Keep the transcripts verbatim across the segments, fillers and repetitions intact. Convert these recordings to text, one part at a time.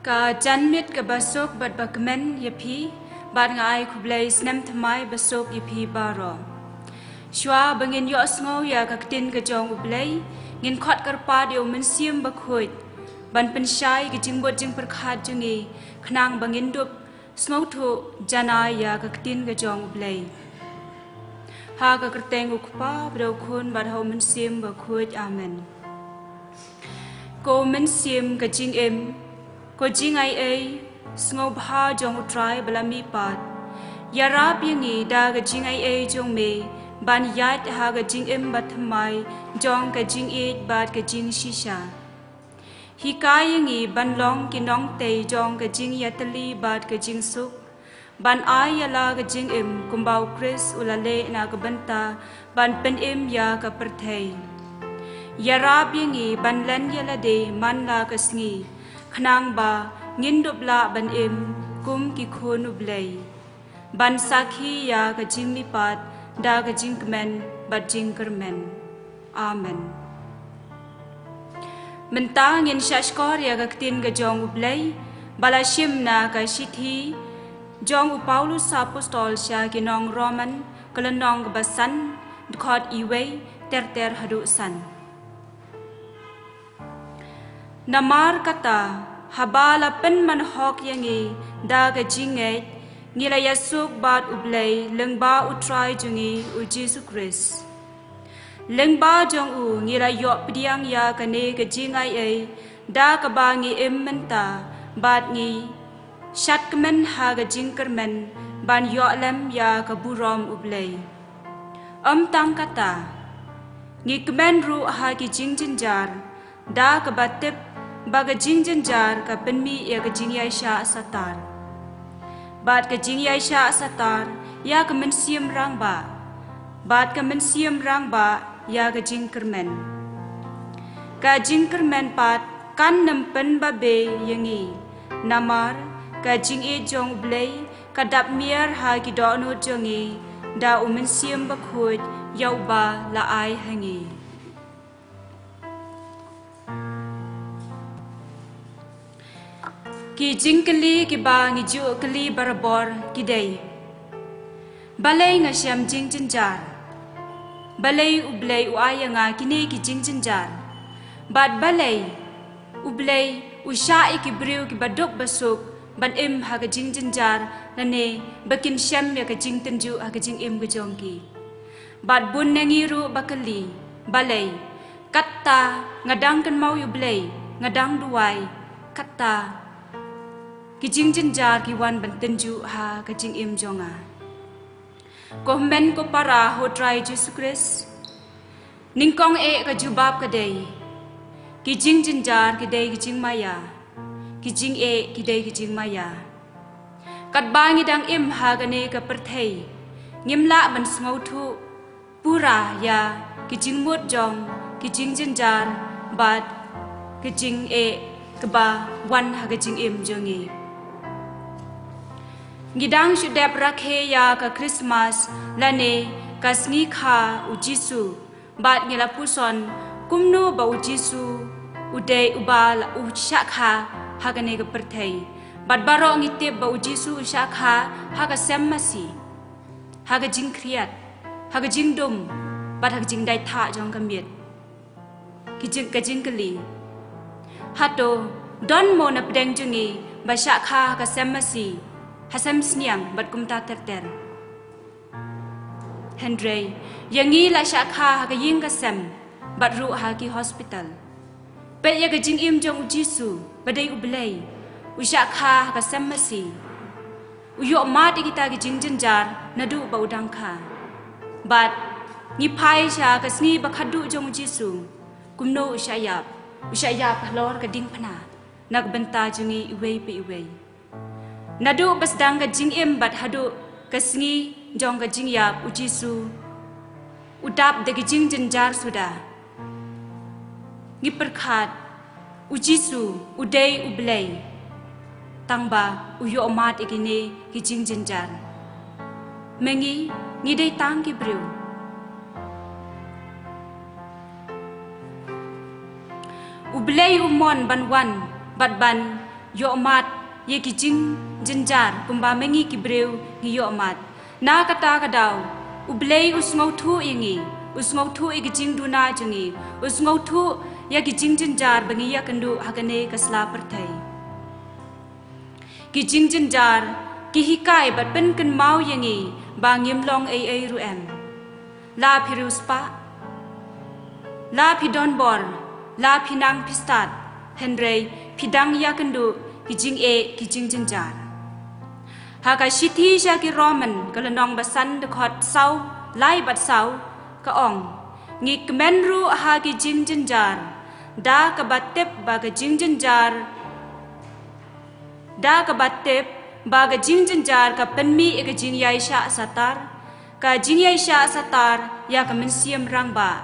Ka janmiet kaba suk bad ba kmen ïa phi, bad nga ai khublei snem thymmai ba suk ïa phi baroh. Shuwa ba ngin ïohsngew ïa ka ktien ka jong U Blei, ngin khot kyrpad ïa U Mynsiem Bakhuid ban pynshai ka jingmut jingpyrkhat jong ngi, khnang ba ngin dup sngewthuh janai ïa ka ktien ka jong U Blei. Ha ka kyrteng U Kpa, bad U Khun, bad ha U Mynsiem Bakhuid. Amen. Ko Mynsiem ka jingim, ko jingai ei sngewbha jong U Trai ba la mihpat, ïarap ïa ngi da ka jingai ei jong me ban ïaid ha ka jingim bathymmai jong ka jingïeit bad ka jingshisha. Hikai ïa ngi ban long ki nongtei jong ka jingïatylli bad ka jingsuk, ban ai ïa la ka jingim kumba U Khrist u la leh na ka bynta ban pynim ïa ka pyrthei. Ïarap ïa ngi ban len ïa lade man la ka sngi, khnang ba ngin dup lah ban im kum ki khun U Blei, ban sakhi ïa ka jingmihpat da ka jingkmen bad jingkyrmen. Amen. Mynta ngin shah shkor ïa ka ktien ka jong U Blei ba la shim na ka shithi jong U Paulus Apostol sha ki nong Roman, ka lynnong kaba san, dkhot iwei ter ter haduh san. Namar kata, haba la pynman hok ïa ngi da ka jingngeit, ngi la ïasuk bad U Blei lyngba U Trai jong ngi U Jisu Khrist. Lyngba jong u ngi la ïoh pdiang ïa kane ka jingai ei da kaba ngi im mynta, bad ngi shad kmen ha ka jingkyrmen ban ïoh lem ïa ka burom U Blei. Ym tang kata, ngi kmen ruh ha ki jingjynjar, da kaba tip ba ka jingjynjar ka pynmih ïa ka jingïaishah satar, bad ka jingïaishah satar ïa ka mynsiem rangbah, bad ka mynsiem rangbah ïa ka jingkyrmen. Ka jingkyrmen pat kan nym pynbabe ïa ngi, namar ka jingïeit jong U Blei ka dap miar ha ki dohnud jong ngi da U Mynsiem Bakhuid ïa uba la ai ha ngi. Ki jingkylli kiba ngi ju kylli barabor ki dei: Balei nga shem jingjynjar? Balei U Blei u ai ïa nga kine ki jingjynjar? Bad balei U Blei u shah ïa ki briew kiba duk ba suk ban im ha ka jingjynjar, lane ba kin shem ïa ka jingtynjuh ha ka jingim ka jong ki? Bad bun na ngi ruh ba kylli: Balei, katta nga dang kynmaw ïa U Blei, nga dang duwai, katta ki jingjynjar ki wan ban tynjuh ha ka jingim jong nga? Ko hynmen ko para ha U Trai Jisu Khrist, nyngkong eh ka jubab ka dei: ki jingjynjar ki dei ki jingmaïa, ki jingeh ki dei ki jingmaïa. Katba ngi dang im ha kane ka pyrthei, ngim lah ban sngewthuh pura ïa ki jingmut jong ki jingjynjar bad ki jingeh kiba wan ha ka jingim jong ngi. Ngi dang shu dep rakhe ïa ka Christmas lane ka sngi kha U Jisu, bad ngi la pyrshang kumno ba U Jisu u dei uba la u shah kha ha kane ka pyrthei. Bad baroh ngi tip ba U Jisu u shah kha ha ka sem masi, ha ka jingkhriat, ha ka jingdum, bad ha ka jingdait thah jong ka miet. Ki jing, ka jingkylli: Hato don mo na pdeng jong ngi ba shah kha ha ka sem masi, ha sem sniang, bad kumta ter ter? Hynrei ïa ngi la shah kha ha ka ïing ka sem, bad ruh ha ki hospital. Peit ïa ka jingim jong U Jisu ba dei U Blei, u shah kha ha ka sem masi. U ïoh mad ïa kita ki jingjynjar naduh ba u dang kha. Bad ngi phai sha ka sngi ba khatduh jong U Jisu, kumno u shah ïap, u shah ïap halor ka diengphna na ka bynta jong ngi iwei pa iwei. Naduh ba sdang ka jingim bad haduh ka sngi jong ka jingïap, U Jisu u dap da ki jingjynjar suda. Ngi pyrkhat, U Jisu u dei U Blei, tangba u ïoh mad ïa kine ki jingjynjar. Ma ngi, ngi dei tang ki briew. U Blei u mon ban wan bad ban ïohmad ïa ki jingjynjar kumba ma ngi ki briew ngi ïohmad. Na kata ka daw, U Blei u sngewthuh ïa ngi, u sngewthuh ïa ki jingduna jong ngi, u sngewthuh ïa ki jingjynjar ba ngi ïakynduh ha kane ka sla pyrthei. Ki jingjynjar ki hikai bad pynkynmaw ïa ngi ba ngim long ei ei ruh em. La phi riewspah, la phi donbor, la phi nang phi stad, hynrei phi dang ïakynduh ki jingeh ki jingjynjar. Ha ka shithi sha ki Roman ka lynnong ba san dkhot saw, lai bad saw, ka ong, ngi kmen ruh ha ki jingjynjar da kaba tip ba ka jingjynjar da kaba tip ba ka jingjynjar ka pynmih ïa ka jingïaishah satar, ka jingïaishah satar ïa ka mynsiem rangbah,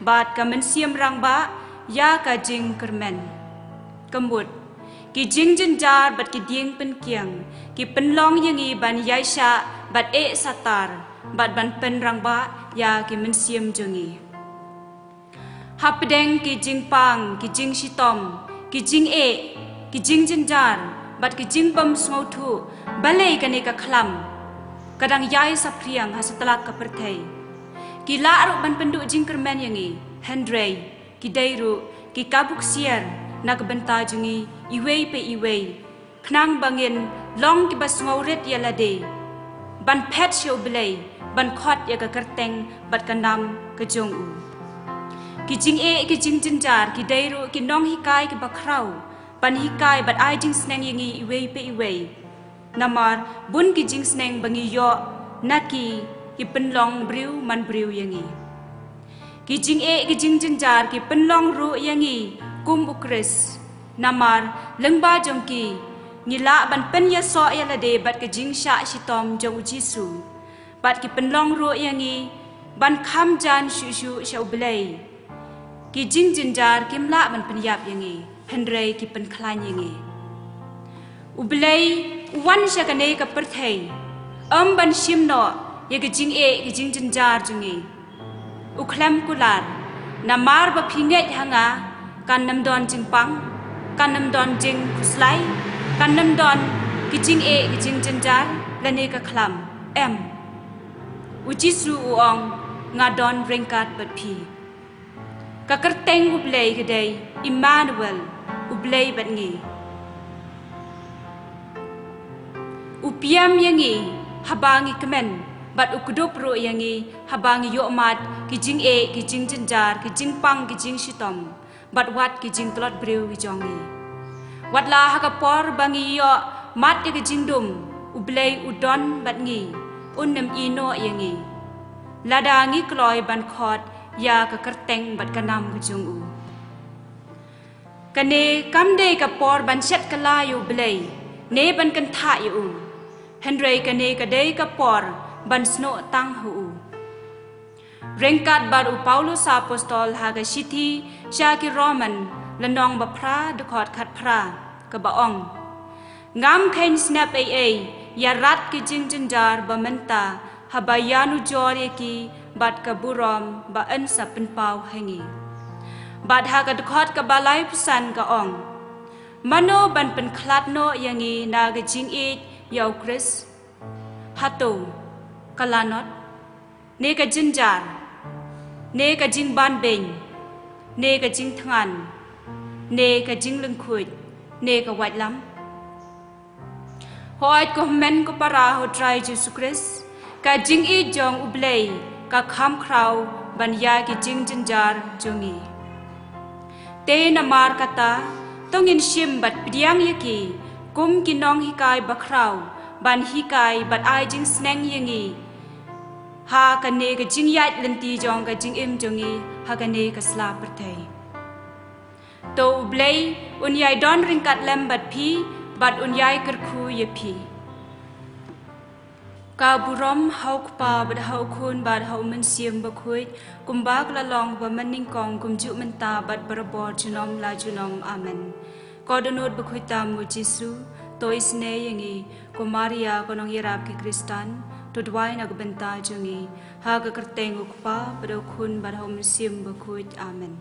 bad ka mynsiem rangbah ïa ka jingkyrmen. Ka mut, ki jingjynjar bad ki dieng pynkiang ki pynlong ïa ngi ban ïaishah bad eh satar bad ban pynrangbah ïa ki mynsiem jong ngi. Hapdeng ki jingpang, ki jingshitom, ki jingeh, ki jingjynjar bad ki jingbym sngewthuh, balei kane ka khlam ka dang ïai saphriang ha satlak ka pyrthei? Ki lah ruh ban pynduh jingkyrmen ïa ngi, hynrei ki dei ruh ki kabu ksiar na ka bynta jong ngi iwei pa iwei, khnang ba ngin long kiba sngewrit ïa lade ban phet sha U Blei, ban khot ïa ka kyrteng bad ka nam ka jong u. Ki jingeh ki jingjynjar ki dei ruh ki nonghikai kiba khraw ban hikai bad ai jingsneng ïa ngi iwei pa iwei. Namar bun ki jingsneng ba ngi ïoh na ki, ki pynlong briew man briew ïa ngi. Ki jingeh ki jingjynjar ki pynlong ruh ïa ngi kum U Khrist. Namar lyngba jong ki, ngi lah ban pynïasoh ïa lade bad ka jingshah shitom jong U Jisu. Bad ki pynlong ruh ïa ngi ban kham jan shuh shuh sha U Blei. Ki jingjynjar kim lah ban pynïap ïa ngi, hynrei ki pynkhlaiñ ïa ngi. U Blei u wan sha kane ka pyrthei ym ban shim noh ïa ki jingeh ki jingjynjar jong ngi. U khlem kular, namar ba phi ngeit ha nga, kan ym don jingpang, kan ym don jingkhuslai, kan ym don ki jingeh ki jingjynjar lane ka khlam. Em. U Jisu u ong, nga don ryngkat bad phi. Ka kyrteng U Blei ka dei Immanuel, U Blei bad ngi. U pynïam ïa ngi haba ngi kmen, bad u kdup ruh ïa ngi haba ngi ïohmad ki jingeh ki jingjynjar, ki jingpang ki jingshitom, bad wat ki jingtlot briew ki jong ngi. Wat la ha ka por ba ngi ïohmad ïa ka jingdum, U Blei u don bad ngi, un ym ïehnoh ïa ngi lada ngi kloi ban khot ïa ka kyrteng bad ka nam ka jong u. Kane kam dei ka por ban shet kylla ïa U Blei ne ban kynthah ïa u, hynrei kane ka dei ka por ban snoh tang ha u. Ryngkat bad u Paulus Apostol ha ka shithi sha ki Roman, lynnong ba phra, dkhot khatphra, kaba ong, ngam kheiñ snep ei ei ïa rat ki jingjynjar ba mynta, haba ïanujor ïa ki bad ka burom ba yn sa pynpaw ha ngi. Bad ha ka dkhot kaba laiphew san ka ong, mano ban pynkhlad noh ïa ngi na ka jingïeit ïa U Khrist? Hato ka lanot, ne ka jynjar, ne ka jingbanbeiñ, ne ka jingthngan, ne ka jinglyngkhuid, ne ka waitlam? Hooid, ko hynmen ko para ha U Trai Jisu Khrist, ka jingïeit jong U Blei ka kham khraw ban ïa ki jingjynjar jong ngi. Te namar kata, to ngin shim bad pdiang ïa ki kum ki nonghikai bakhraw ban hikai bad ai jingsneng ïa ngi ha kane ka jingïaid lynti jong ka jingim jong ngi ha kane ka sla pyrthei. To U Blei un ïai don ryngkat lem bad phi bad un ïai kyrkhu ïa phi. Ka burom ha U Kpa bad ha U Khun bad ha U Mynsiem Bakhuid, kumba ka la long ba mynnyngkong, kumjuh mynta bad barabor, junom la junom. Amen. Ko dohnud bakhuid tam, U Jisu, to isynei ïa ngi. Ko Maria, ko nongïarap ki Khristan, to duwai na ka bynta jong ngi. Ha ka kyrteng U Kpa bad U Khun bad ha U Mynsiem Bakhuid. Amen.